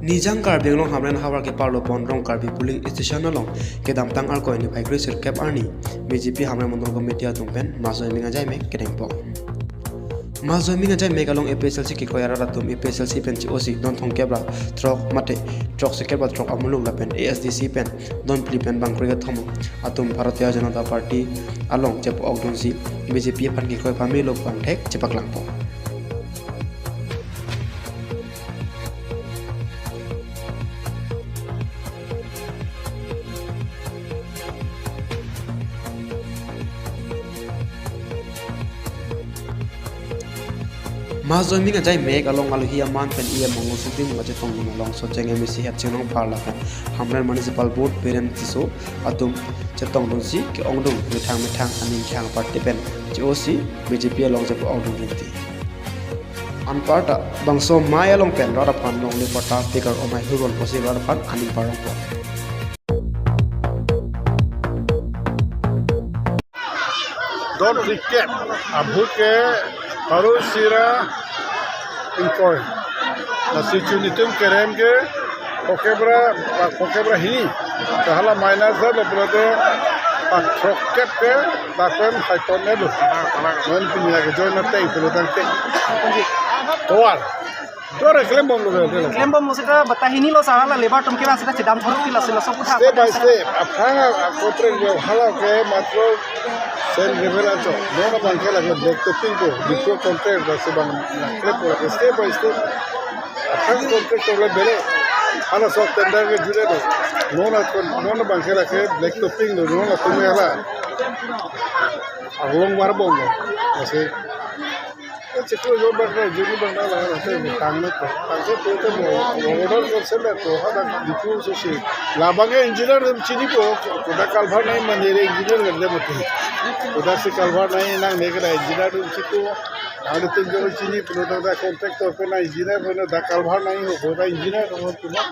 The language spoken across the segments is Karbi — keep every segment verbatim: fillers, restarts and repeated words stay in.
Nijang Karbi Anglong Hamren havar keparlo pon Rong Karbi polling station along kedamtang Arkoi niphai kre sirkep arni B J P Hamren Mandal Committee atum pen mass joining ajai mek kedengpon. Mass joining ajai mek along A P H L C kekroi arat atum A P H L C pen che-osi don thomkep ra throk mate throk sikep ra throk amuluk lapen A S D C pen don phli pen bang kre kethom atum Bharatiya Janata Party along chepa-okdunsi B J P aphan kekroi pamelo pu angthek chepaklangpon. Mass joining ajai mek along alohi aman pen E M Mongol Singting, Machitong Gun along Socheng M A C Hepching Rongphar lapen Hamren Municipal Board Biren Tisso atum chetongdunsi ke-ongdung methang methang aning kehang party pen che-osi B J P along chepa-okdun rinti. Anparta bangso amei along pen rat aphan longle patta pikar omai huron pusi rat aphan aning parongpon. Don phlikep, abut ke pharo isi ra ingkoi. Lasi chun itum kerem ke phokep ra, phokep ra hini. Hala minus da lo pulote pathrok kep ke lapen haiton ne lo. Non pini lake join ateng pulo tangte. Tovar. Dore klembomlo ke, klembom. Klembomlo seta bata hini lo sara la labour atum ke bang seta chedam thorok pila sila sok utha. Step by step. Aphrang a contract lo hala ke matro sand gravel acho. Non abang ke lake black topping ko. Dipro contract lo si bang klem ko, step by step. Aphrang contract lo bele. Hala sok tender ke jure lo. Non a kon, non abang ke lake black topping lo. Non atum ke hala. Arlong varbomlo. Lasi. Chiklo jo bang na, juni bang na la, la, se tang na to. Tang se to te mo, mo order ko se le to, ha da dipu so si. Labang ke engineer dum chinipo, kodak culvert nai mane re engineer gande mati. Kodak si culvert nai nangne ke engineer dum chiko. Ang de tin jo chini pulo da contractor ko na engineer ko na da culvert nai ho, kodak engineer ko na.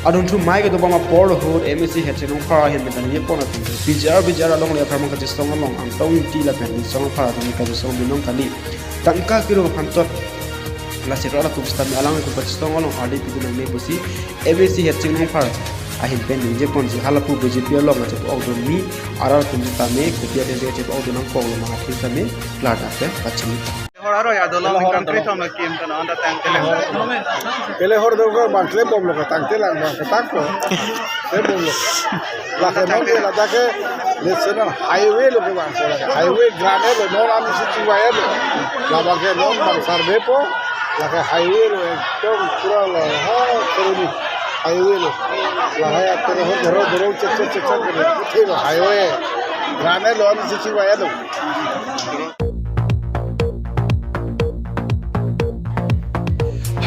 Adon thu amei kedo bang apor ahut M A C Hepching Rongphar ahin pen kaningje pon atum P G R V G R alongle apharman kachisong along Angtong Ingti lapen Lingsong Rongphar atum kachisong binong kali tangka kiro aphan tot. Lasi rat atum sitame alanglitum kachisong along ardi pidun nangne pusi M A C Hepching Rongphar ahin pen ningje ponsi halapu B J P along kachepa-okdun mi arat atum sitame kopi ateng chepa-okdun nangkoklo ma atheng sitame klardak pen pachini. Hor aro ya dolo. Hor aro country dolo. Thom na kim kana anda tang tele. Pele hor do ko bang klembomlo ka tang telang bang katak ko. Klembomlo. Lake non ke ladak ke national highway lo ke bang ko lake. Highway grant lo non ami si chiwai lo. Labang ke non bang survey po. Lake highway lo ekdom pura lo ha keruni. Highway lo. Lahai atur ho doro doro cek cek cek cek. Highway. Grant lo ami si chiwai lo.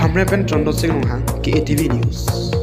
Hamren pen Chandra Singh Ronghang, K A T V News.